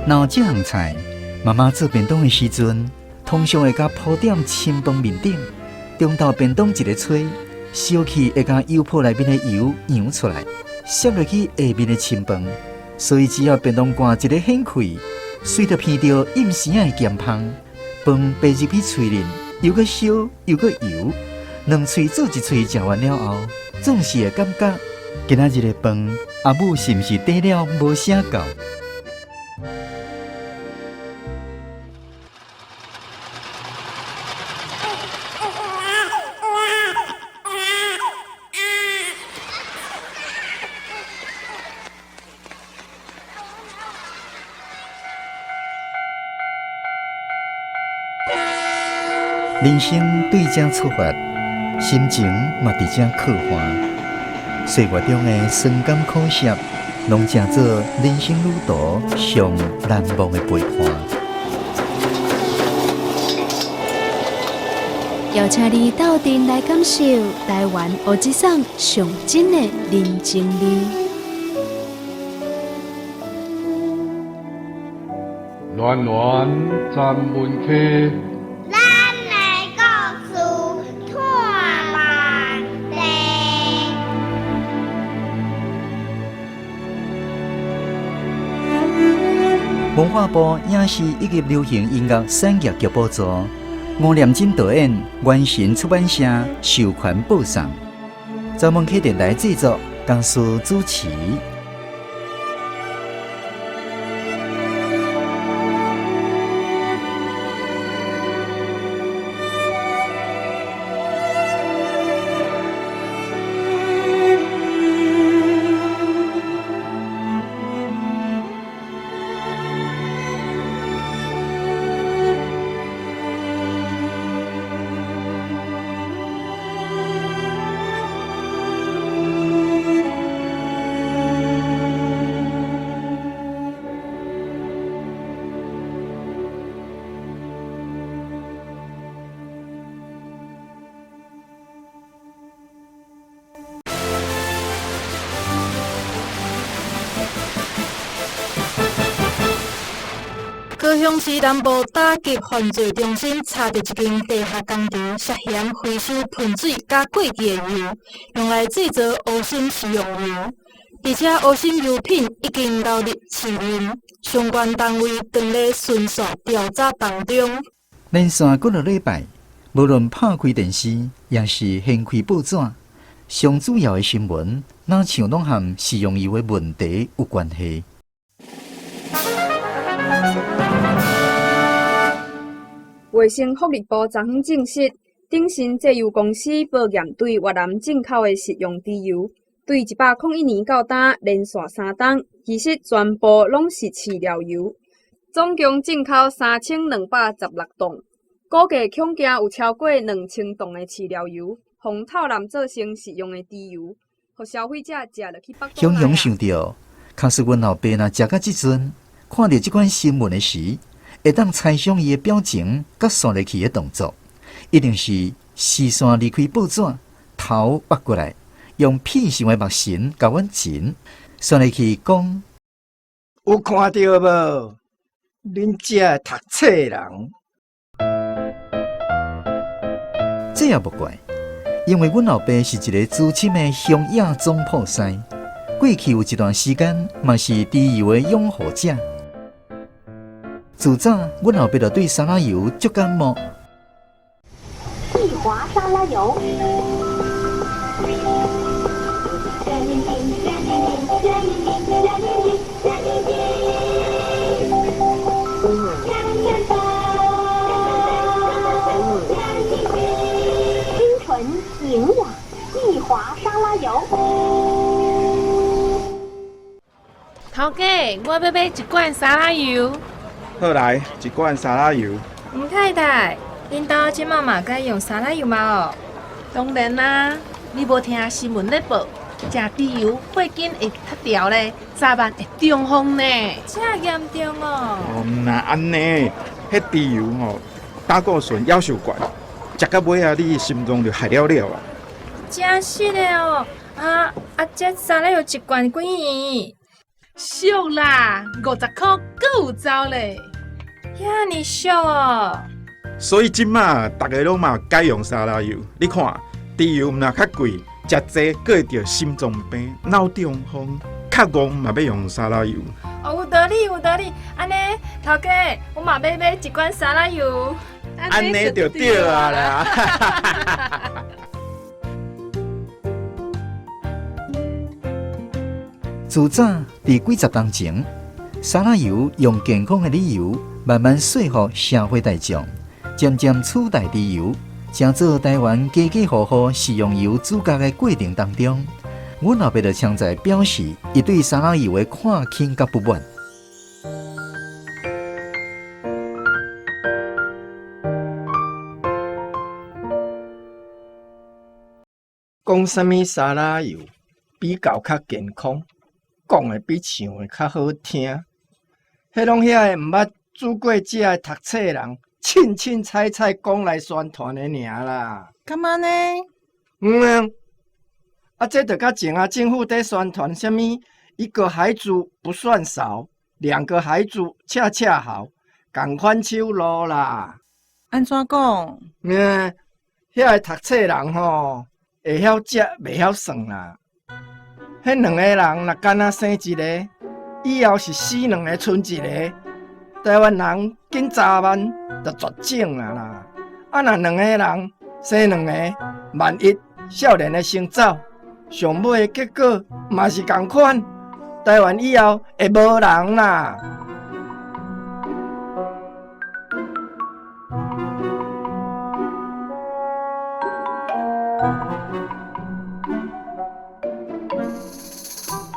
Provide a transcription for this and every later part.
若有這項菜，媽媽做便當的時陣，通常會共鋪佇鱸飯面頂，中晝便當一个吹，燒氣會共油泡內面的油揚出來，攝落去下面的鱸飯。所以只要便當罐一个掀開，隨著鼻著蔭生的鹹芳，飯爬入去喙裡，又閣燒又閣油，兩喙做一喙食完了後，總是會感覺今仔日的飯，阿母是毋是底了無啥夠？人生對這出發，心情嘛佇這刻畫。歲月中的酸甘苦澀，攏成做人生旅途上難忘的陪伴。邀請你鬥陣來感受台灣烏之桑上真的人情味。暖暖站門溪。咱的故事托滿地。文化部影視以及流行音樂產業局補助，吳念真導演，元神出版社授權播送，專門客電台製作，江蘇主持。高雄市南部打擊犯罪中心查著一間地下工廠，涉嫌回收噴水佮過期的油，用來製造烏心食用油，而且烏心油品已經流入市面，相關單位正咧巡溯調查當中。連續幾个禮拜，無論拍開電視，抑是掀開報紙，上主要的新聞，若像攏和食用油的問題有關係。衛生福利部昨昏證實，鼎新製油公司報驗對越南進口的食用豬油，對101年到今連續3冬，其實全部攏是飼料油，總共進口3216噸，估計恐驚有超過2000噸的飼料油，予透濫做成食用的豬油，予消費者食落去腹肚雄雄想著，假使阮老爸若食到這陣，看著這款新聞的時，會當猜想伊的表情佮紲落去的動作，一定是視線離開報紙，頭挖過來，用痞想的目神共阮前，紲落去講：有看著無？恁遮的讀冊人，這也無怪，因為阮老爸是一个資深的鄉野總鋪師，過去有一段時間嘛是豬油的擁護者。自早，阮老爸就對沙拉油足感冒。益華沙拉油。清純營養，益華沙拉油。頭家，我欲買一罐沙拉油。好來，一罐沙拉油。吳太太，恁兜這馬嘛該用沙拉油嗎？哦，當然啦，你無聽新聞咧報，食豬油血筋會脫掉咧，早晚會中風呢。這嚴重哦？哦，毋若按呢，彼豬油吼，膽固醇夭壽懸，食到尾仔，你心臟就害了了啊。真實的哦，啊啊，這沙拉油一罐幾元？俗啦，50箍閣有走咧。遐爾俗哦！所以這馬逐家攏嘛改用沙拉油，你看，豬油毋若較貴，食濟閣會著心臟病、腦中風，較戇嘛欲用沙拉油。哦，有道理，有道理。按呢，頭家，我嘛欲買一罐沙拉油。按呢就對啊啦。自早佇幾十冬前，沙拉油用健康的理由，慢慢說服社會大眾，漸漸取代豬油，成做台灣家家戶戶食用油主角的過程當中，阮老爸就常在表示，伊對沙拉油的看輕佮不滿。講啥物沙拉油比較較健康，講的比唱的較好聽。彼攏遐个毋捌煮過食的讀冊人，凊凊彩彩講來宣傳的爾啦。敢按呢？嗯啊，這就佮前仔政府佇宣傳啥物一個孩子不算少，兩個孩子恰恰好，仝款手路啦。按怎講？嗯，遐个讀冊人吼，會曉食，袂曉算啦。彼兩个人若干焦生一个，以後是死兩个賰一个。台灣人緊10萬就絕種啊啦！啊，若兩個人生兩個，萬一少年的先走，上尾的結果嘛是仝款。台灣以後會無人啦。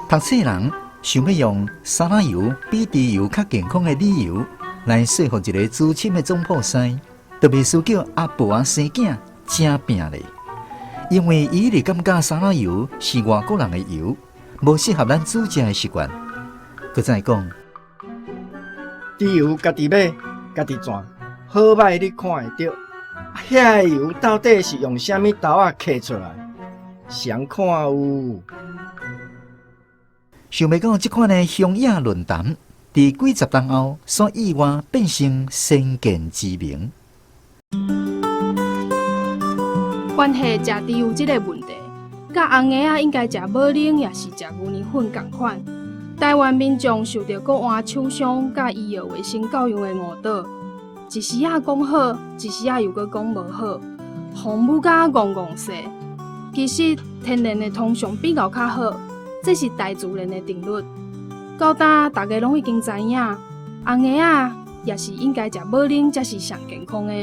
讀冊人想欲用沙拉油比豬油較健康的理由來說服一个資深的總鋪師，就袂輸叫阿婆仔生囝正拚咧。因為伊一直感覺沙拉油是外國人的油，無適合咱煮食的習慣。閣再講，豬油家己買，家己賺，好歹你看會著。遐个油到底是用啥物豆仔刻出來？誰看有？想袂到這款的鄉野論談，佇幾十冬後，煞意外變成先見之明。關係食豬油這個問題，佮紅蚵仔應該食母奶，抑是食牛奶粉仝款。台灣民眾受著國外廠商佮醫藥衛生教育的誤導，一時仔講好，一時仔又閣講無好，予母甲戇戇勢。其實天然的通常比較較好。這是大自然的定律，到今大家攏已經知影，紅蚵仔也是應該食母奶才是上健康的。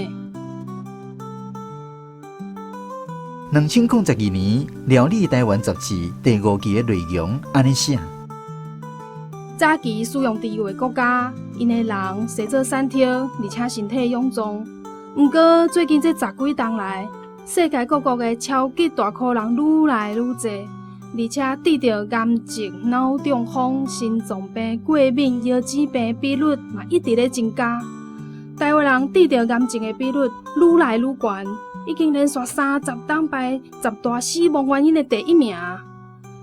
2022年《料理台灣》雜誌第五期的內容按呢寫：早期使用豬油的國家，𪜶的人生做瘦挑，而且身體勇壯。毋過最近這十幾冬來，世界各國的超級大箍人愈來愈濟。而且得著癌症、腦中風、心臟病、過敏、腰子病比率嘛一直咧增加。台灣人得著癌症的比率愈來愈懸，已經連續30冬排十大死亡原因的第一名。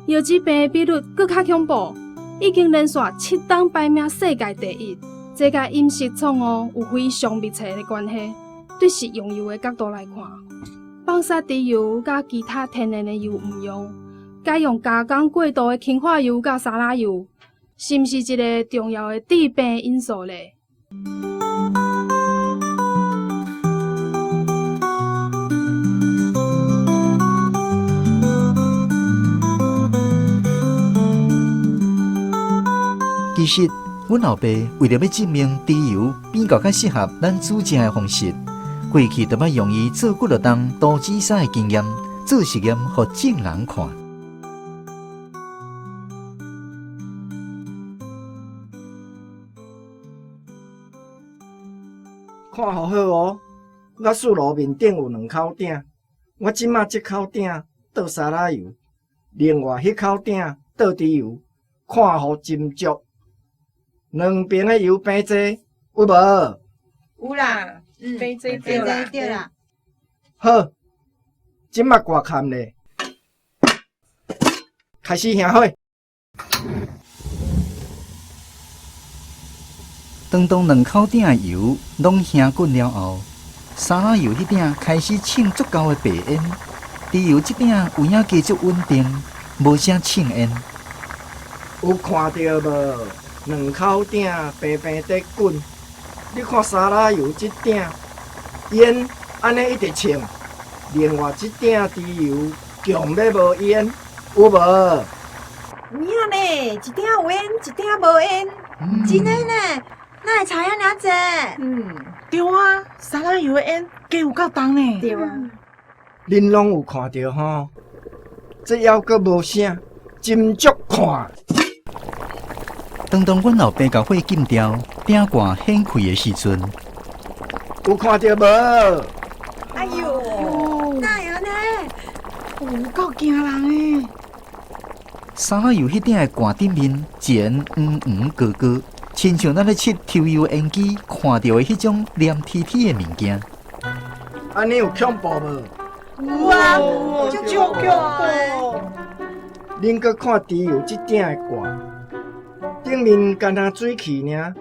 腰子病的比率閣較恐怖，已經連續7冬排名世界第一。這佮飲食錯誤有非常密切的關係。對食用油的角度來看，放殺豬油佮其他天然的油毋用。改用加工過度的氫化油佮沙拉油，是毋是一个重要的致病因素咧？其實，阮老爸為著欲證明豬油比較較適合咱煮食的方式，過去就捌用伊做幾落冬多脂沙的經驗做實驗，予眾人看。看好好哦，我四爐面頂有兩口鼎，我這馬這口鼎倒沙拉油，另外彼口鼎倒豬油，看予斟酌。兩邊的油平濟有無？有啦，平濟對啦。對啦。好，這馬掛崁咧，開始燃火。當當兩口鼎的油攏燃滾了後，沙拉油彼鼎開始衝足夠的白煙，豬油這鼎有影加足穩定，無啥衝煙。有看著無？兩口鼎平平佇滾，你看沙拉油這鼎煙按呢一直衝，另外這鼎豬油強欲無煙，有無？有影呢，一鼎有煙，一鼎無煙。真的呢？哪會差遐爾濟？對啊，沙拉油的煙加有夠重呢。對啊。恁攏有看著吼？這猶閣無啥，斟酌看。當當阮老爸共火禁掉，鼎蓋掀開的時陣，有看著無？哎喲，哪會按呢？有夠驚人的！沙拉油彼鼎的蓋頂面一個黃黃膏膏，親像咱咧拭抽油煙機看著的彼種黏貼貼的物件。按呢有恐怖無？有啊，足恐怖的。恁閣看豬油這鼎的蓋，頂面干焦水汽爾，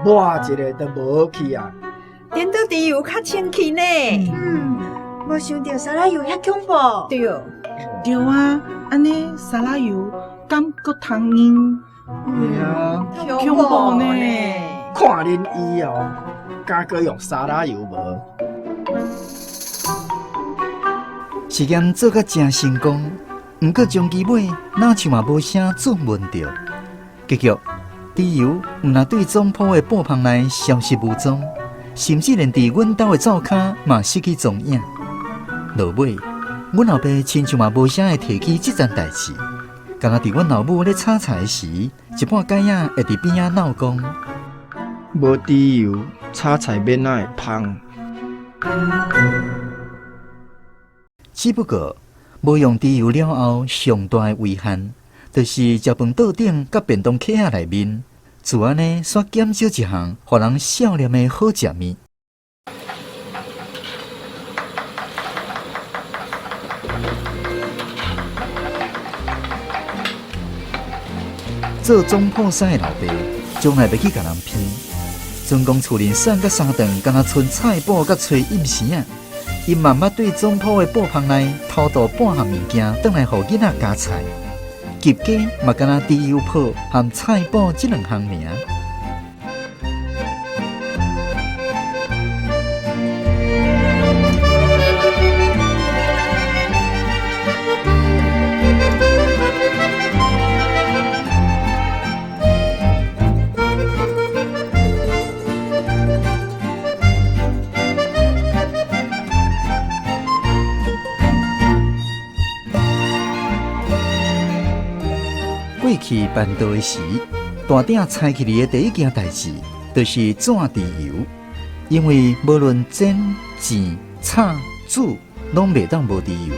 抹一下就無去啊。顛倒豬油較清氣呢。無想著沙拉油遐恐怖。對。對啊，按呢沙拉油敢閣通用？對啊，恐怖呢！看恁以後敢閣用沙拉油無？實驗做甲誠成功，毋過終其尾，若像嘛無啥注聞著。結局，豬油毋但對總鋪的布棚內消失無蹤，甚至連佇阮兜的灶跤嘛失去蹤影。落尾，阮老爸親像嘛無啥會提起這件代誌，敢若佇阮老母咧炒菜時，一半蓋仔會佇邊仔鬧講：無豬油炒菜欲哪會芳？只不過，無用豬油了後，上大的遺憾，就是食飯桌頂佮便當盒仔內面，自按呢煞減少一項，予人少念的好食物。做總鋪師的老爸，從來袂去共人騙。準講厝裡散甲三頓，敢若賰菜脯佮揣蔭匙仔。𪜶嘛捌對總鋪的布棚內偷渡半項物件，轉來予囡仔加菜。入家嘛敢若豬油脯和菜脯這兩項爾。過去辦桌的時，大鼎拆起來的第一件代誌，就是轉豬油，因為無論煎、煎、炒、煮，攏袂當無豬油。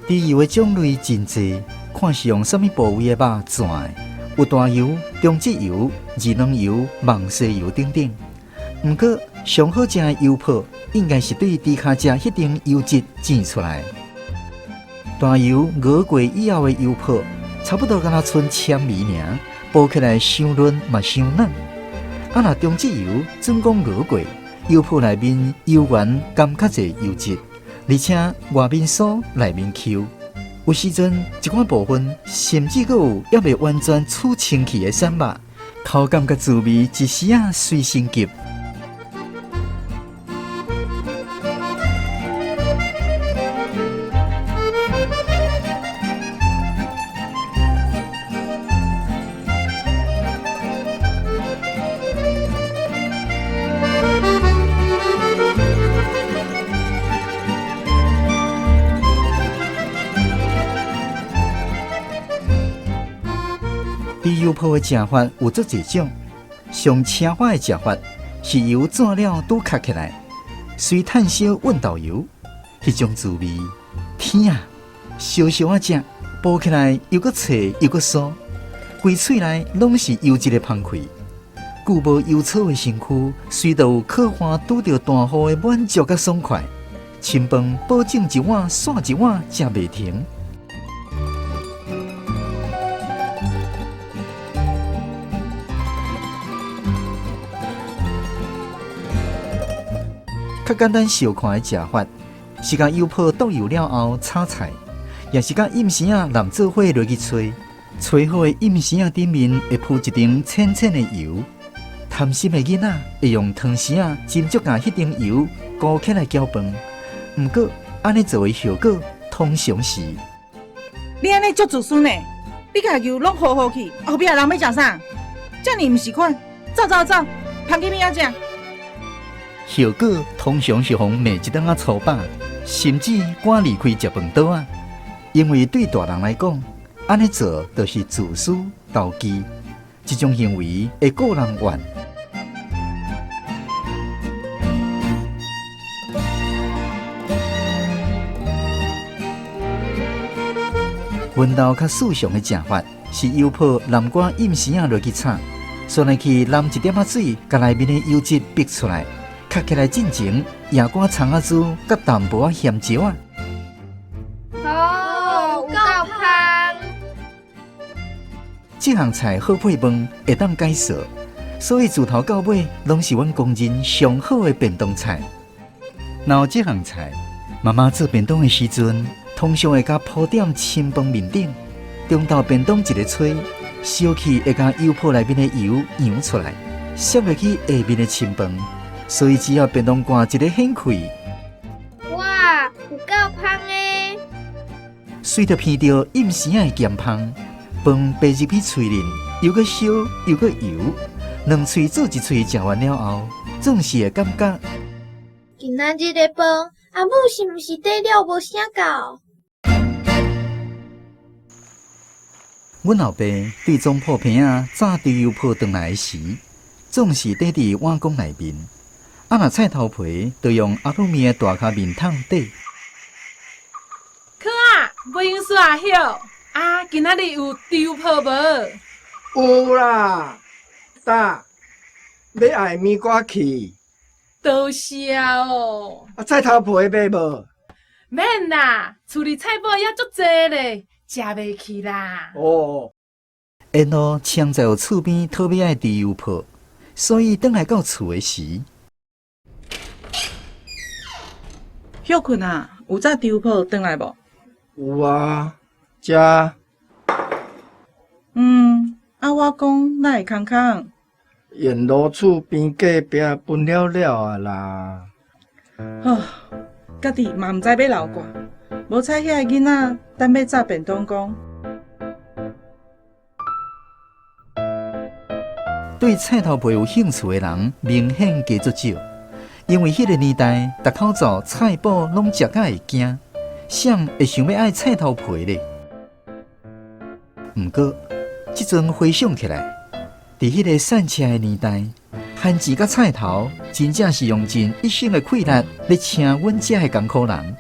豬油的種類真濟，看是用啥物部位的肉轉的，有大油、中質油、二卵油、網細油等等。毋過，上好食的油脯，應該是對豬跤脊彼頂油脂煎出來。大油熬過以後的油脯，差不多敢若賰纖維爾，剝起來傷潤嘛傷軟。啊，若中質油準講熬過，油脯內面油源含較濟油脂，而且外面酥內面 Q。有時陣一寡部分甚至閣有猶未完全出清氣的散肉，口感佮滋味一時仔隨身急。豬油脯的食法有足濟種，上奢華的食法是油轉了拄較起來，隨炭燒溫豆油，彼種滋味，天啊！燒燒仔食，剝起來又閣脆又閣酥，規喙內攏是油脂的芳氣。久無油草的身軀，隨著有可歡拄著大雨的滿足佮爽快。親飯保證一碗煞一碗，食袂停。較簡單相看的食法，是共油泡剁油了後炒菜，也是共蔭生仔淋做伙落去炊。炊好的蔭生仔頂面會鋪一層淺淺的油。貪心的囡仔會用湯匙仔斟足共彼層油勾起來攪飯。毋過按呢做的效果通常是，你按呢足自私呢？你共油攏好好去，後壁的人欲食啥？遮爾毋是款，走走走，芳去邊仔食？效果通常是予人罵一頓仔粗飽，甚至趕離開食飯桌仔。因為對大人來講，按呢做就是自私投機，這種行為會顧人怨。阮兜較時常的食法是油泡南瓜蔭生仔落去炒，煞來去淋一點仔水，共內面的油脂逼出來，較起來進前也掛蔥仔珠佮淡薄仔鹹椒仔。哦，有夠芳！這項菜好配飯，會當解臊，所以自頭到尾攏是阮公認上好的便當菜。若有這項菜，媽媽做便當的時陣，通常會共鋪佇鉎飯面頂，中晝便當一个炊，燒氣會共油泡內面的油揚出來，瀉落去下面的鉎飯，所以只要便當罐一个掀開，哇，有夠芳的！隨著鼻著蔭生仔的鹹芳，飯爬入去喙裡，又閣燒又閣油，兩喙做一喙食完了後，總是會感覺今仔日的飯，阿母是毋是底料無啥夠？阮老爸對總鋪坪仔炸豬油泡轉來時，總是綴佇碗公內面。啊，若菜頭皮，就用阿魯米的大跤麵桶綴。哥啊，袂用煞曉啊！今仔日有豬油泡無？有啦，呾，欲愛咪掛去。多謝哦。啊，菜頭皮買無？免啦，厝裡菜脯猶足濟咧，食袂去啦。哦。緣路倅在厝邊討欲愛豬油泡，所以轉來到厝的時，歇睏啊，有炸豬油泡轉來無？有啊，遮。嗯，啊，我講哪會空空？沿路厝邊隔壁分了了啊啦。呵，家己嘛毋知欲留掛，無彩遐个囡仔等欲炸便當講。對菜頭皮有興趣的人明顯加足少，因為彼个年代，逐口灶菜脯攏食甲會驚，誰會想欲愛菜頭皮咧？毋過，這陣回想起來，佇彼个散車的年代，番薯佮菜頭真正是用盡一生的氣力咧請阮遮的艱苦人。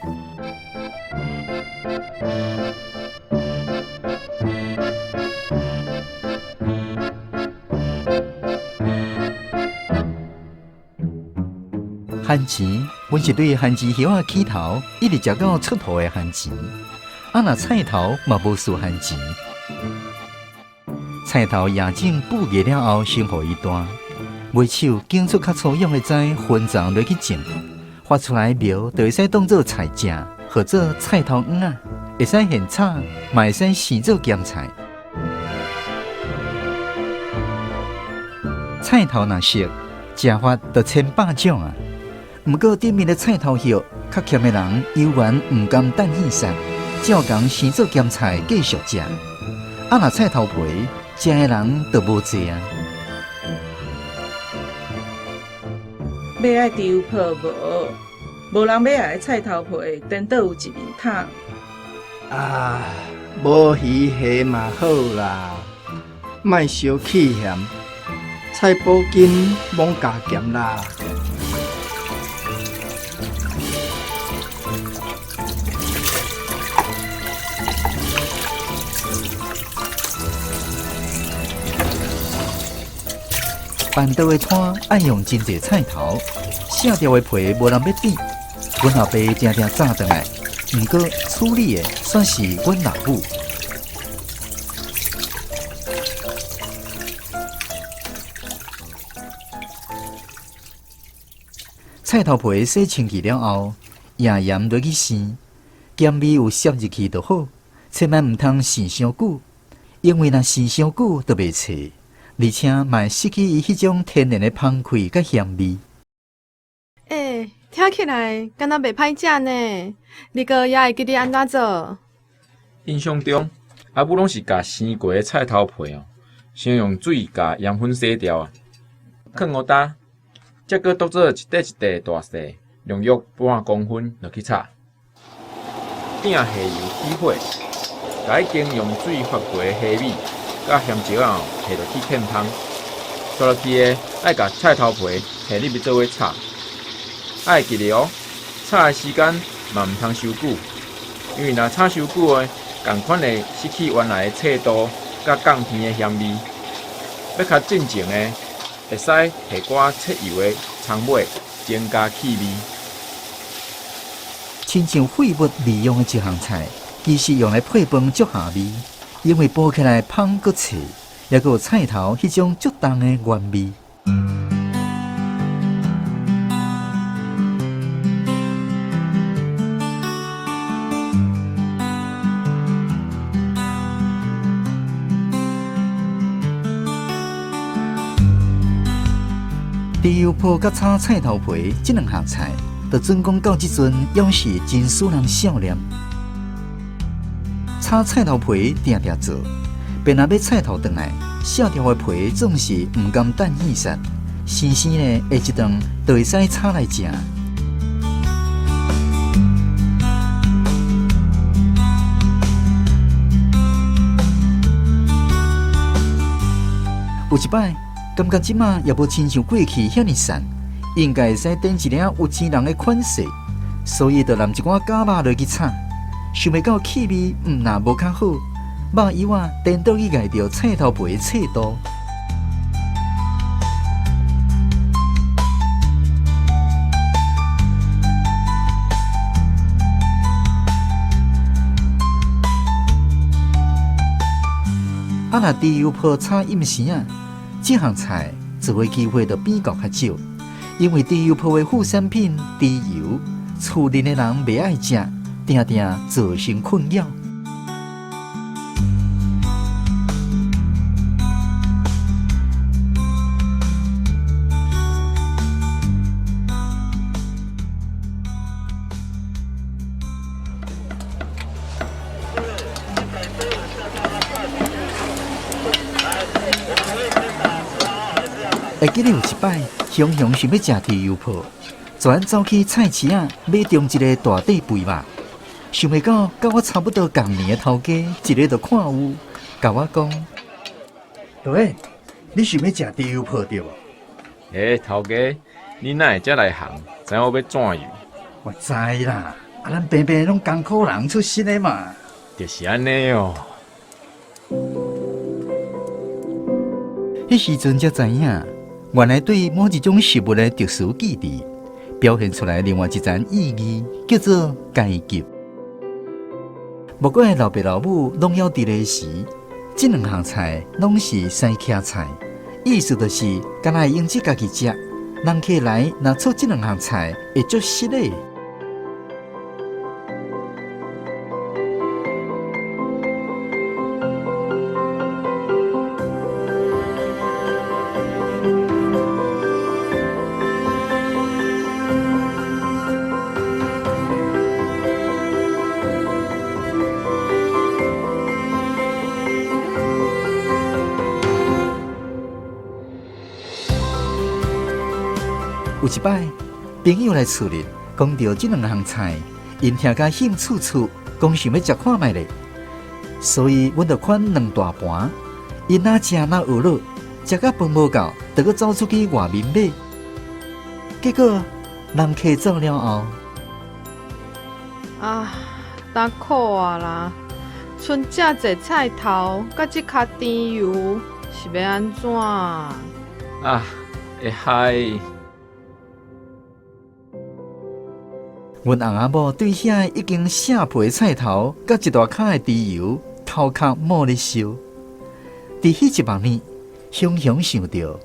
番薯，阮是對番薯葉仔起頭，一直食到出土的番薯。啊，若菜頭嘛無輸番薯。菜頭夜種布芽了後，先予伊大，尾手揀出較粗勇的栽，分叢落去種，發出來苗就會使當做菜食，或做菜頭黃仔，會使現炒，嘛會使生做鹹菜。菜頭若熟，食法就千百種啊。毋過頂面的菜頭葉，較儉的人猶原毋甘等去殺，照仝生做鹹菜繼續食。啊，若菜頭皮，食的人就無濟啊。欲愛豬油泡無？無人欲愛菜頭皮，顛倒有一面桶。啊，無魚蝦嘛好啦，莫燒氣鹹，菜脯筋罔加鹹啦。办桌的摊爱用真濟菜頭，卸掉的皮無人欲變。阮老爸定定炸轉來，毋過處理的煞是阮老母。菜頭皮洗清氣了後，鹽鹽落去生，鹹味有攝入去就好，千萬毋通生傷久，因為若生傷久就袂脆，而且嘛會失去伊彼種天然的芳氣佮鹹味。欸，聽起來敢若袂歹食呢？你閣猶會記得按怎做？印象中，阿母攏是共生過的菜頭皮哦，先用水共鹽分洗掉啊，囥予焦，才閣剁做一塊一塊大細，量約半公分落去炒。鼎下油起火，共已經用水發過的蝦米佮鹹椒仔哦下落去片芳。煞落去的愛共菜頭皮下入去做伙炒。愛記得哦，炒的時間嘛毋通傷久，因為若炒傷久的，仝款會失去原來的脆度佮降甜的鹹味。欲較正宗的，會使下寡切幼的蔥末，增加氣味。親像廢物利用的一項菜，其實用來配飯足合味，因為煲起來芳閣脆，猶閣有菜頭彼種足重的原味。豬油泡佮炒菜頭皮這兩項菜，就準講到這陣，猶是真使人想念。炒菜頭皮定定做，便若買菜頭轉來，卸掉的皮總是毋甘等去殺，生生的下一頓就會使炒來食。有一擺，感覺這馬也無親像過去遐爾瘦，應該會使頂一領有錢人的款式，所以就淋一寡假肉落去炒。想袂到氣味毋但無較好，肉油仔顛倒去蓋著菜頭皮的脆度。啊，若豬油泡炒蔭生仔，這項菜做的機會就比較較少，因為豬油泡的副產品豬油，厝內的人袂愛食，定定造成困擾。會記得有一擺，雄雄想欲食豬油泡，就按走去菜市仔買中一个大塊肥肉，想袂到佮我差不多仝年的頭家，一个就看有，共我講：導演，你想欲食豬油泡對無？欸，頭家，你哪會遮內行？知影我欲怎樣？我知啦，啊，咱平平攏艱苦人出身的嘛。就是按呢哦。彼時陣才知影，原來對某一種食物的特殊記憶，表現出來另外一層意義，叫做階級。莫怪老爸老母攏猶佇咧時，這兩項菜攏是西徛菜，意思就是敢若會用得家己食。人客來若出這兩項菜，會足失禮。有一擺，朋友來厝裡講著這兩項菜，𪜶聽甲興趣趣，講想欲食看覓咧，所以阮就款兩大盤，𪜶若食若學落，食甲飯無夠，就閣走出去外面買。結果人客走了後，啊，焦苦啊啦！賰遮濟菜頭，佮這跤甜油，是欲按怎啊？啊，會害！阮翁仔某對遐已經卸皮的菜頭，佮一大跤的豬油，頭殼冒咧燒。佇彼一網呢，雄雄想著，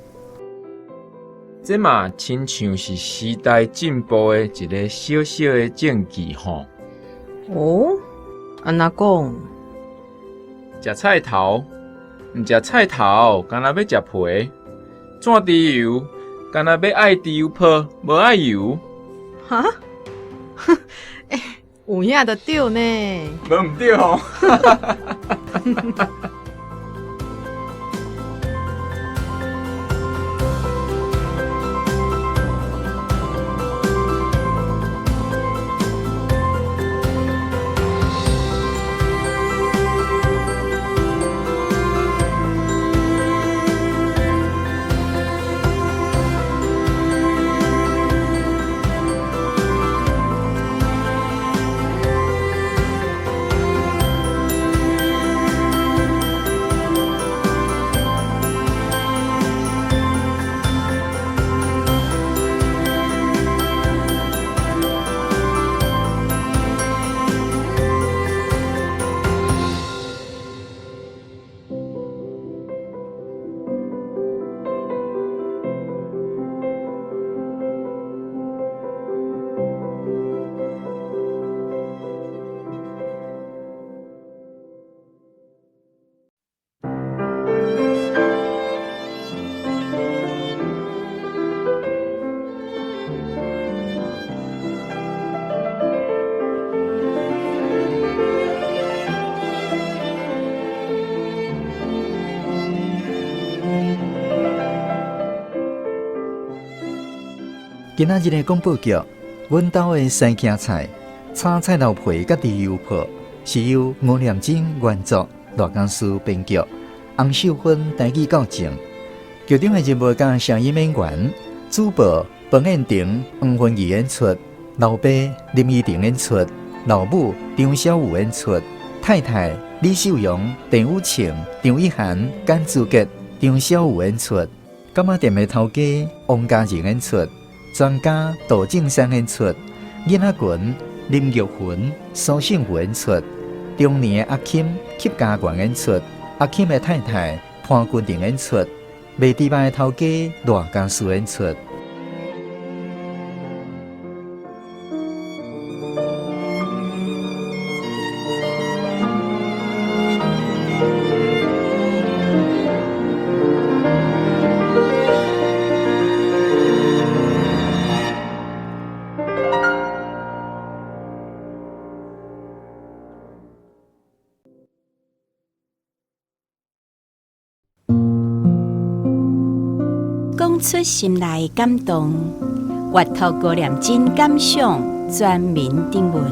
這嘛親像是時代進步的一个小小的證據吼。哦，按怎講？食菜頭，毋食菜頭，敢若欲食皮；攢豬油，敢若欲愛豬油泡，無愛油。哈？欸，有影就對呢。無毋對吼。今仔日的廣播劇，阮兜的西墘菜，炒菜頭皮佮豬油泡，是由吳念真原作，賴家思編劇，洪秀芬台語教正。劇中的人物佮聲音演員，主播彭燕婷、黃芬儀演出，老爸林依婷演出，老母張小武演出，太太李秀蓉、鄭雨晴、張一涵、簡志杰、張小武演出，柑仔店的頭家王家仁演出。專家杜正山演出，囡仔群林玉雲、蘇勝福演出，中年的阿金吸家源演出，阿金的太太潘君婷演出，賣豬肉的頭家賴家思演出。講出心內感動，閱讀高念真感想，全民徵文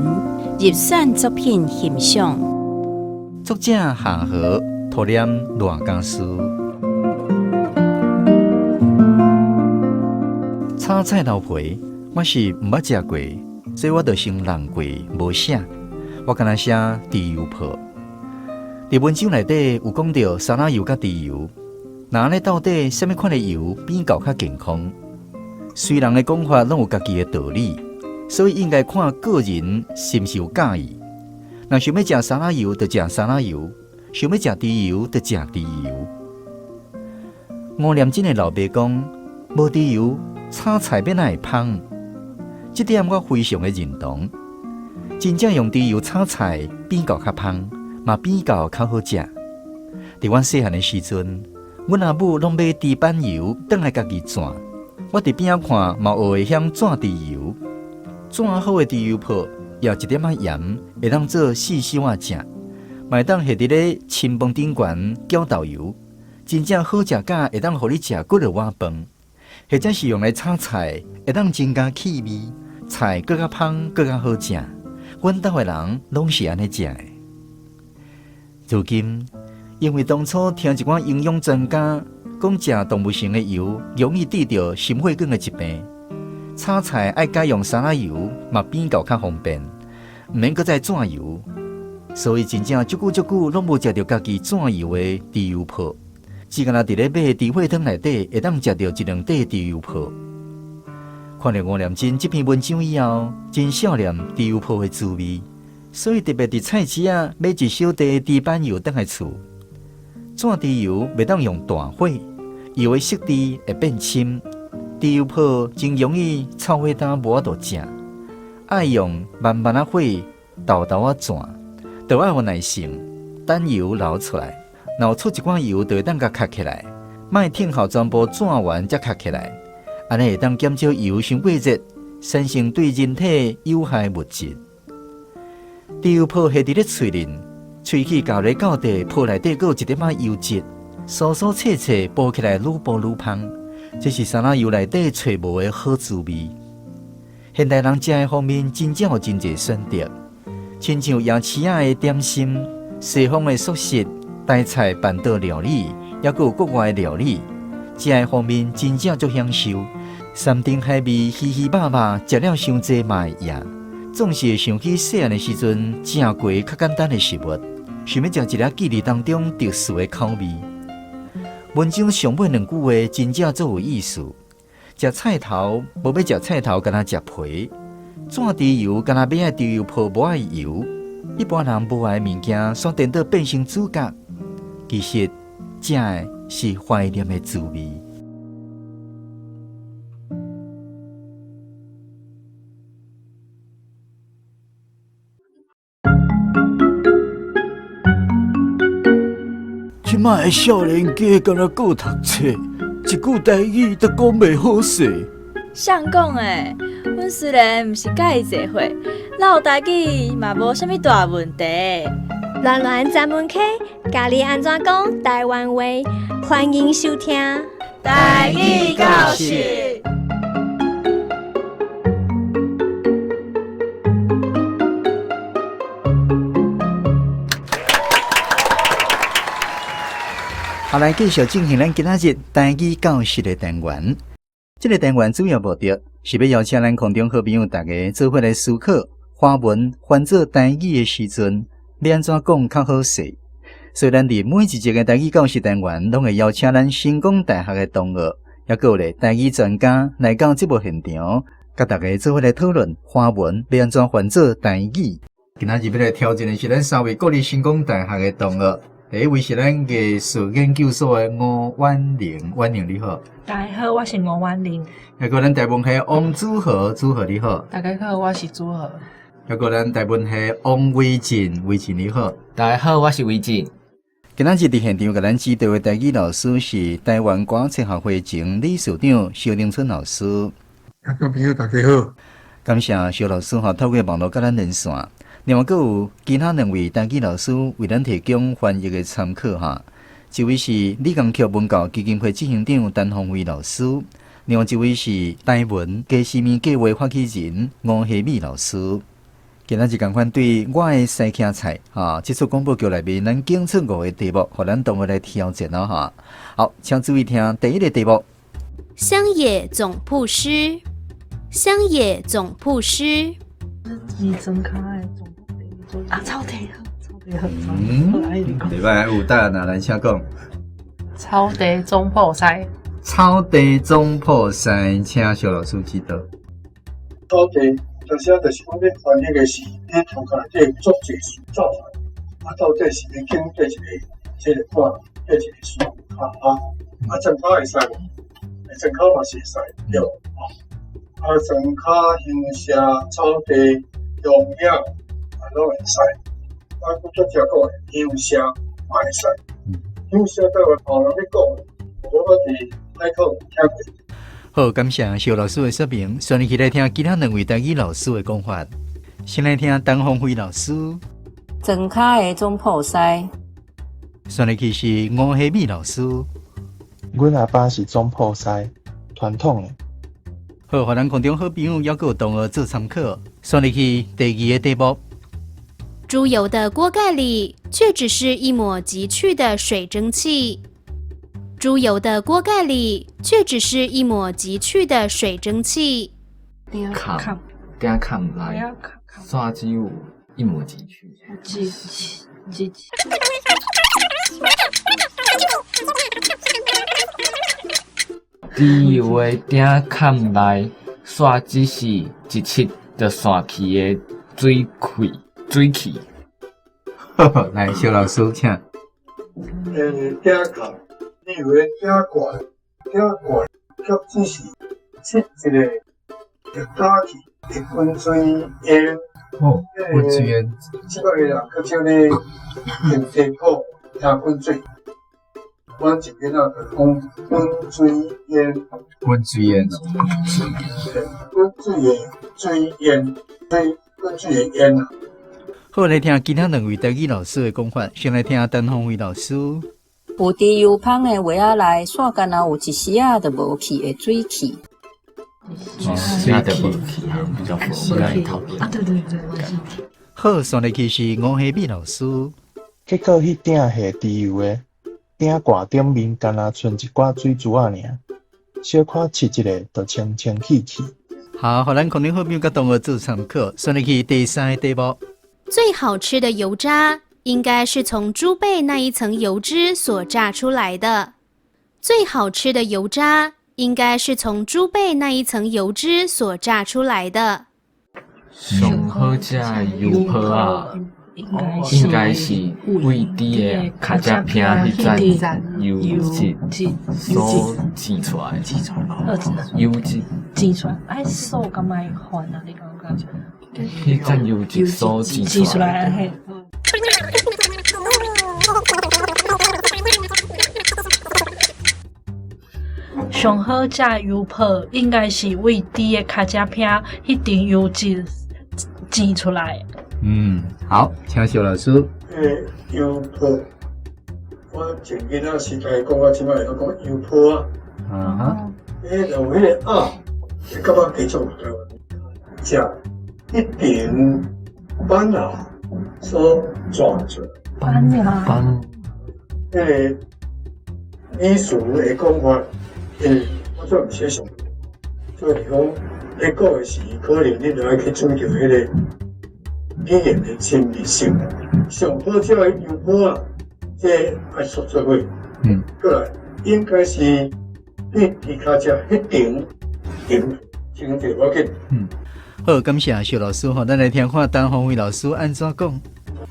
入選作品欣賞。作者夏荷，塗念賴家思。炒菜頭皮，我是毋捌食過，所以我就先弄過無寫，我干焦寫豬油泡。佇文章內底有講著沙拉油佮豬油，那按呢到底啥物款的油比較較健康？雖人的講法攏有家己的道理，所以應該看個人是毋是有佮意。若想欲食沙拉油，就食沙拉油；想欲食豬油，就食豬油。吳念真的老爸講，無豬油炒菜欲哪會芳？這點我非常的認同。真正用豬油炒菜比較較芳，嘛比較較好食。佇阮細漢的時陣，阮阿母攏買豬板油轉來家己攢。我佇邊仔看，嘛學會曉攢豬油。攢好的豬油泡，掗一點仔鹽，會當做四小仔食，嘛會當下佇咧清飯頂懸攪豆油，真正好食甲會當予你食幾落碗飯。或者是用來炒菜，會當增加氣味，菜閣較芳，閣較好食。阮兜的人攏是按呢食的。如今，因為當初聽一寡營養專家講，食動物性的油容易得著心血管的疾病，炒菜愛改用沙拉油嘛比較較方便，毋免閣再攢油。所以真正足久足久攏無食著家己攢油的豬油泡，只干焦佇咧買豬血湯內底會當食著一兩塊豬油泡。看著吳念真這篇文章以後，真想念豬油泡的滋味，所以特別佇菜市仔買一小袋豬板油轉來厝。攢豬油袂當用大火，油的色澤會變深。豬油泡真容易臭火焦無法度食，愛用慢慢仔火，沓沓仔轉，著愛有耐性，等油流出來。若有出一寡油，就會當共吸起來，莫等候全部轉完才吸起來，按呢會當減少油傷過熱，產生對人體有害物質。豬油泡下佇咧喙裡，喙齒咬咧到底，泡內底閣有一點仔油脂，酥酥脆脆，剝起來愈剝愈芳。這是沙拉油內底揣無的好滋味。現代人食的方面真正有真濟選擇，親像夜市仔的點心、西方的速食、台菜辦桌料理，抑閣有國外的料理，食的方面真正足享受。山珍海味、魚魚肉肉，食了傷濟嘛會厭，總是會想起細漢的時陣食過較簡單的食物，想欲食一个記憶當中特殊的口味。文章上尾兩句話真正足有意思。食菜頭無欲食菜頭，敢若食皮；轉豬油，敢若欲愛豬油泡無愛油。一般人無愛的物件，煞顛倒變成主角。其實，食的是懷念的滋味。這擺的少年家敢若閣讀冊，一句台語都講袂好勢。誰講的？阮雖然毋是佮伊濟歲，落台語嘛無啥物大問題。巒巒專門課，教你按怎講台灣話，歡迎收聽。台語教室。好，來繼續進行咱今仔日台語教室的單元。這個單元主要目的是欲邀請咱空中好朋友大家做伙來思考，華文翻做台語的時陣，欲按怎講較好勢。所以，咱佇每一集的台語教室單元，攏會邀請咱成功大學的同學，抑閣有咧台語專家來到節目現場，佮大家做伙來討論華文欲按怎翻做台語。今仔日欲來挑戰的是咱三位國立成功大學的同學。第一位是咱藝術研究所的吳婉玲，婉玲你好。大家好，我是吳婉玲。抑閣咱台文系王子豪，子豪你好。大家好，我是子豪。抑閣咱台文系王維進，維進你好。大家好，我是維進。今仔日佇現場共咱指導的台語老師是台灣歌冊學會前理事長蕭寧春老師。聽眾朋友大家好，感謝蕭老師哈，透過網路佮咱連線。另外，閣有其他兩位台語老師為咱提供翻譯的參考哈。一位是李江菊文教基金會執行長陳鴻威老師，另外一位是台文家私物計畫發起人吳希美老師。今仔日仝款對我的西徛菜哈，這齣廣播劇內面，咱揀出五個題目，予咱同學來挑戰囉哈。好，請注意聽第一个題目：鄉野總鋪師，鄉野總鋪師。啊，草地好，草地好，禮拜有答案啊，來請講。草地總鋪師。草地總鋪師，請蕭老師指導。草地，就是就是講咧翻譯的是，你頭殼內底有足濟事走來，啊，到底是欲揀佗一个這个款，佗一个事較好，啊，莊跤會使無？莊跤嘛是會使，對，啊，莊跤、鄉社、草地、鄉野，啊，攏會使。啊，閣拄才講的鄉社嘛會使。鄉社台灣後人咧講，我捌佇海口聽過。好，感謝蕭老師的說明。旋入去來聽其他兩位台語老師的講法。先來聽陳鴻輝老師。莊跤的總鋪師。旋入去是吳希美老師。阮阿爸是總鋪師，傳統的。好，予咱空中好朋友猶閣有同學做參考。旋入去第二个題目。豬油的鍋蓋裡，卻只是一抹急去的水蒸氣。豬油的鍋蓋裡，卻只是一抹急去的水蒸氣。崁，鼎崁內，煞只有一抹急去。急急。豬油的鼎崁內，煞只是一拭就散去的水氣。水氣。來，蕭老師，請。鼎崁，你以為鼎蓋，鼎蓋，卻只是拭一个打氣的滾水煙。哦，滾水煙。這擺的人較少咧用地鼓聽滾水。阮一囡仔就講滾水煙。滾水煙哦。滾水的水煙，水滾水的煙啊。好，來聽其他兩位台語老師的講法。先來聽陳鳳慧老師。有豬油芳的畫仔內，煞敢若有一絲仔都無去的水汽。一絲仔都無去，比較符合討論。啊，對對對，好，上來去是吳希美老師。結果彼鼎下豬油的鼎蓋頂面，干焦賰一寡水珠仔爾，小可拭一下，就清清氣氣。好，予咱空中好朋友佮同學做參考。上來去第三個題目。最好吃的油渣，應該是從豬背那一層油脂所榨出來的。最好吃的油渣，應該是從豬背那一層油脂所榨出來的。上好食的油泡仔，應該是對豬的跤脊坪彼層油脂所煎出來的。油脂煎出來，哎，素敢愛換啊？你感覺？彼層油脂所煎出來的。上好食的油泡，應該是對豬的跤脊坪彼層油脂煎出來的。嗯，好，請蕭老師。油泡，我前囡仔時代講到這擺，攏講油泡啊。啊哈。有彼個鴨，會感覺加做台灣食一頂板仔所轉出來。板仔。板。彼個語詞的講法，我做毋是想，所以講咧講的時，可能你就愛去注意著彼個語言的親密性。上好食的油泡啊，這愛說做伙。過來應該是對豬跤脊彼頂頂清者無要緊。好，感謝蕭老師吼，咱來聽看陳鳳慧老師按怎講。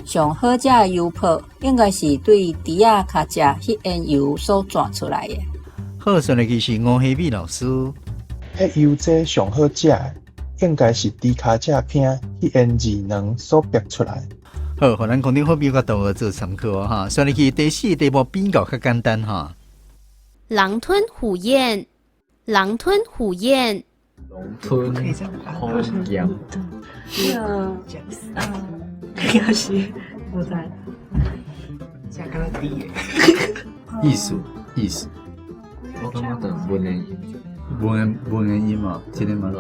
上好食的油泡，應該是對豬仔跤脊彼層油所攢出來的。好，上來就是吳希美老師。彼油渣上好食的，應該是豬跤脊坪彼層二卵所逼出來。好，予咱空中好朋友佮同學做參考哦，哈。上來去第四個題目比較較簡單哈。狼吞虎嚥，狼吞虎嚥。狼吞虎嚥。應該是，無知。這敢若豬的。意思意思。我感覺就文的音。文的音嘛，這個嘛。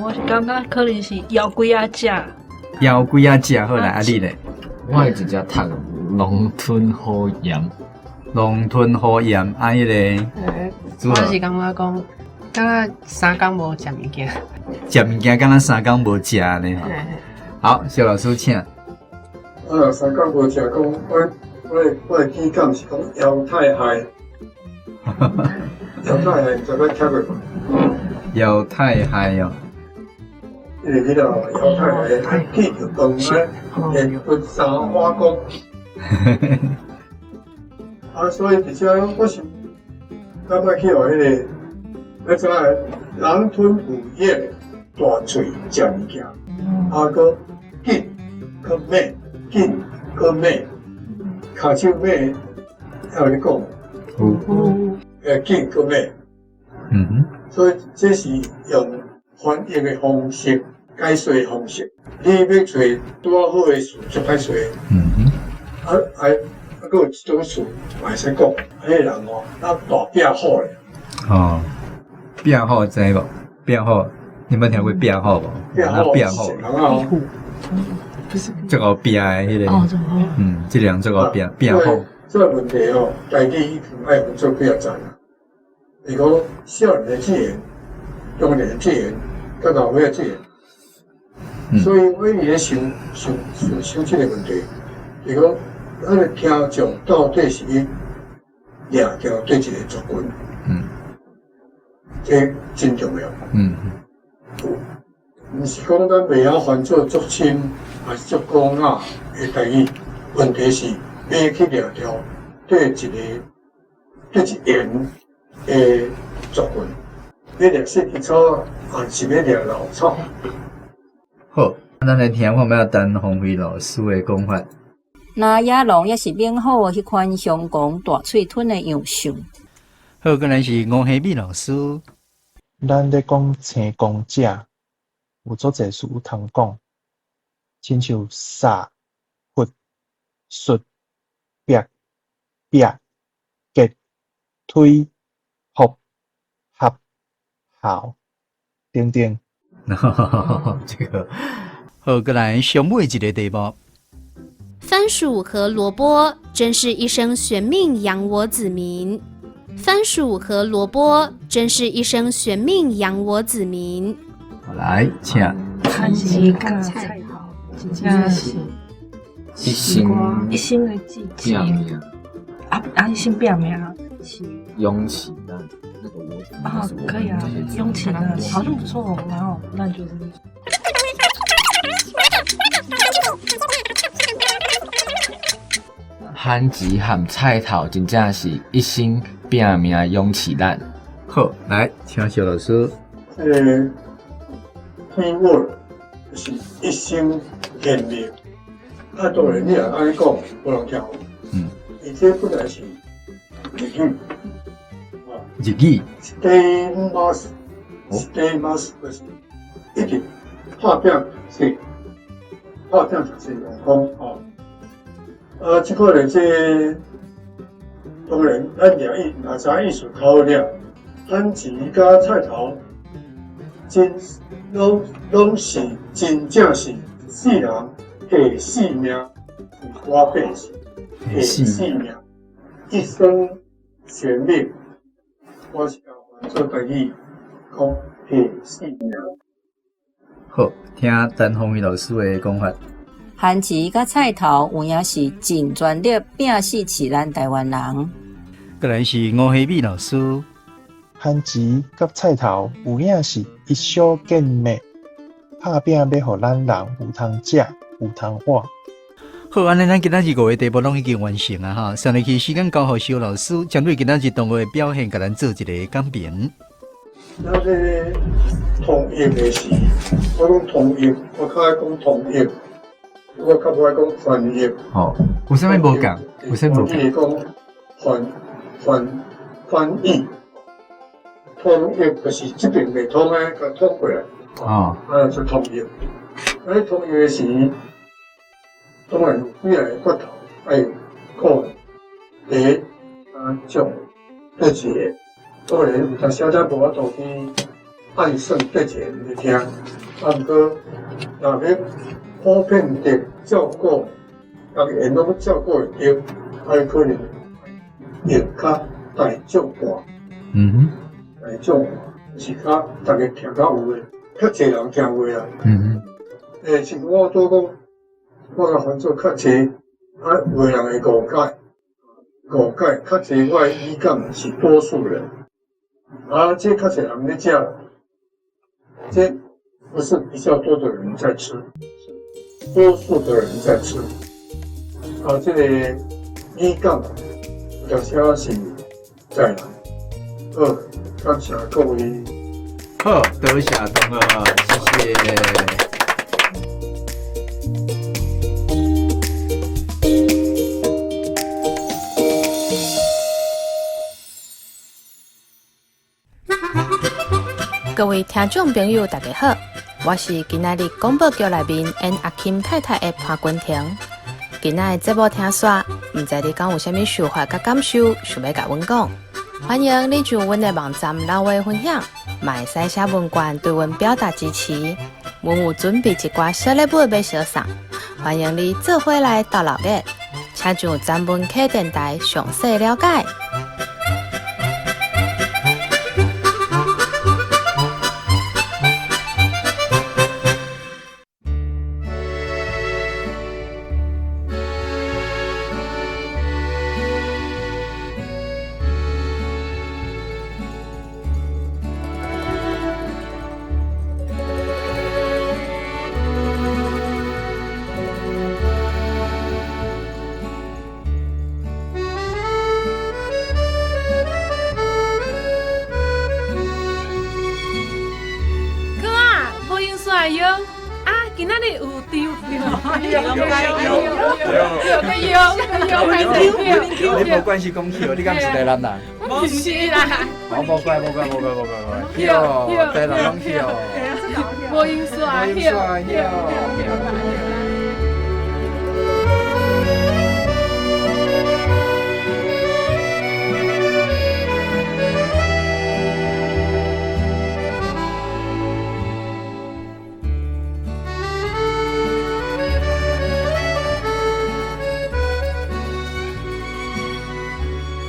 我是感覺可能是枵鬼仔食。枵鬼仔食好啦，啊你咧？我會直接讀狼吞虎嚥。狼吞虎嚥，啊，彼个。我是感覺講，敢若三工無食物件。食物件敢若三工無食呢吼。好，蕭老師請。我若三工無食，講我的語感是講腰太害。腰太害，毋知捌聽過無？腰太害哦。因為彼個腰太害，記著飯啊，連分三碗公。啊，所以佇遮我是感覺去予彼個，彼怎個狼吞虎嚥，大喙食物件，啊，閣緊，閣猛，緊，閣猛，跤手猛，還有咧講，緊閣猛。所以這是用翻譯的方式，解說的方式。你欲揣拄仔好的詞，足歹揣。閣有一種詞嘛會使講，彼個人哦，那大壁虎咧。哦，壁虎知無？壁虎，你捌聽過壁虎無？壁虎，壁虎，足夠壁的彼個。嗯，這個人足夠壁，壁虎。這個問題哦，台語已經愛分做幾仔層。是講少年的語言、中年的語言、佮老歲仔語言。所以我一直咧想想想想這個問題，是講咱的聽眾到底是欲掠著佗一個族群？這真重要。毋是講咱袂曉翻做足深，還是足古雅的台語。問題是，馬去掠著綴一个綴一緣的族群，欲掠四季草，抑是欲掠老草？好，咱來聽看覓陳鴻輝老師的講法。若野狼抑是猛虎彼款凶狂大喙吞的樣相。好，閣來是吳希美老師。咱咧講青公食，有足濟詞通講，親像捒、佛、術、壁、壁、結、推、服、合、校等等。這個好，閣來上尾一个題目。番薯和蘿蔔真是一生懸命養我子民。番薯和蘿蔔真是一生懸命養我子民。來，請。番薯佮菜頭，真正是一生一生的志氣。啊啊！一生拼命是勇氣那那個我啊，可以啊，勇氣啊，好像不錯，然後那就是。番薯和菜頭真正是一生拼命勇氣咱。好，來，請蕭老師。這個 keyword 是一生懸命。啊，當然你若按呢講，無人聽有。嗯。伊這本來是日語。日語。 Stay must，stay must 就是一直拍拼是拍拼就是用功哦。啊，這個咧，這當然，咱掠意若知意思較好掠。番薯佮菜頭，真攏攏是真正是世人下性命，活百姓下性命，一生懸命。我是做台語講下性命。好，聽陳鴻輝老師的講法。番薯佮菜頭有影是盡全力拚死飼咱臺灣人。閣來是吳希美老師。番薯佮菜頭有影是一小見命，拍拚欲予咱人有通食，有通活。好，按呢，咱今仔日五个題目攏已經完成啊！哈，上落去時間交予蕭老師，針對今仔日同學的表現，共咱做一个講評。咱這个統譯的是，我講統譯，我較愛講統譯。我較無愛講翻譯。哦，有啥物無仝？有啥物無仝？我講翻翻翻譯，通譯就是這邊袂通的，共通過來。哦。啊，就通譯。啊，你通譯的時，當然有幾个骨頭愛顧。第一，啊，將對一个，當然有當時咱無法度去按算對一个人來聽，啊，毋過若欲普遍的照顧，逐个人攏照顧會著，啊，可能會較大眾化。嗯哼。大眾化是較逐个聽較有的，較濟人聽有的啦。嗯哼。欸，像我拄講，我共翻做較濟，啊，有的人會誤解，誤解較濟，我的語感是多數人，啊，這較濟人咧食，這不是比較多的人在吃，多數的人在吃，啊，這个語感有當時是在啦。好，感謝各位。好，多謝同學，謝謝。各位聽眾朋友，大家好，我是今仔日廣播劇內面演阿金太太的潘君婷。今仔的節目聽煞，毋知你敢有啥物想法佮感受，想欲共阮講？歡迎你上阮的網站留話分享，嘛會使寫問卷對阮表達支持。阮有準備一寡小禮物欲相送，歡迎你做伙來鬥鬧熱，請上專門客電台詳細了解。爱用。啊，今仔日有丢丢，有有有你无关系讲笑，你敢是台南人？毋是啦。哦，无怪，无怪，无怪，无怪，无怪。笑，台南拢笑。无因素啊，笑。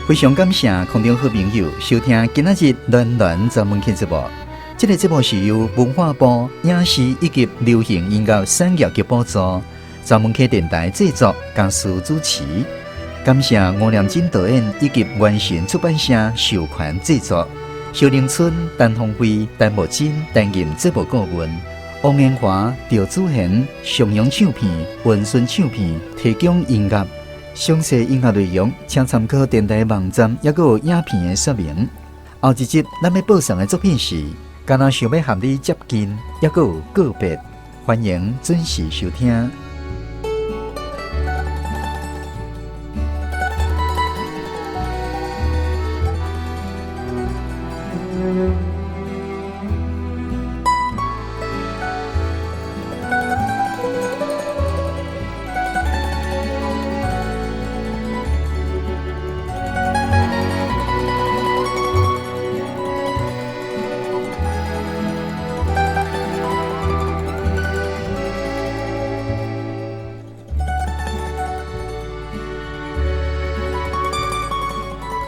非常感谢空中好朋友收听今仔日暖暖专门节目。这个节目是由文化部影视以及流行音乐产业局补助，专门客电台制作，江苏主持。感谢吴念真导演以及完成出版社授权制作。萧玲春、陈鸿辉、陈木真担任节目顾问，王延华、赵子贤、上扬唱片、文顺唱片提供音乐。详细音乐内容，请参考电台网站，抑阁有影片的说明。后一集咱欲播送的作品是，敢若想欲和你接近，抑阁有告别，欢迎准时收听。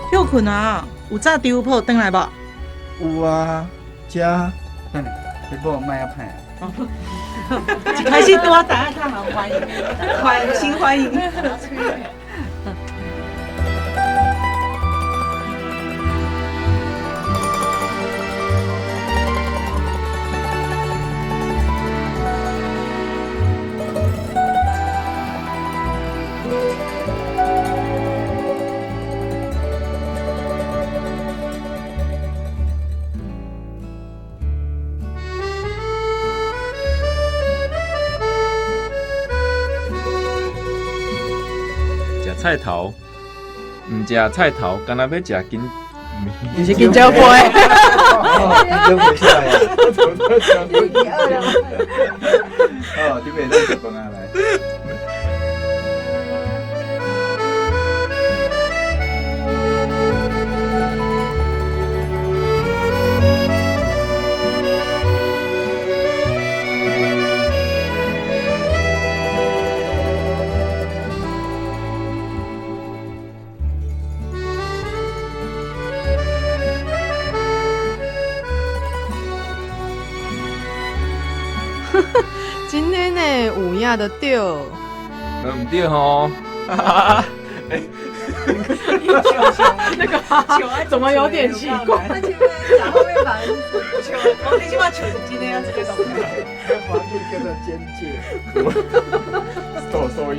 歇困啊！有炸猪泡转来无？有啊，食。等下，你某莫遐歹。一开始拄仔知影较好欢迎，欢迎欢迎。菜头，毋食菜头，敢若欲食金，毋是金蕉皮。金蕉皮出来啊！哦，准备咱食饭啊，来。真的呢，有影就对。毋对吼。那个怎么有点奇怪？讲后面反而是笑，我你这马笑是真的样子个东西。这叫做简介。收收音。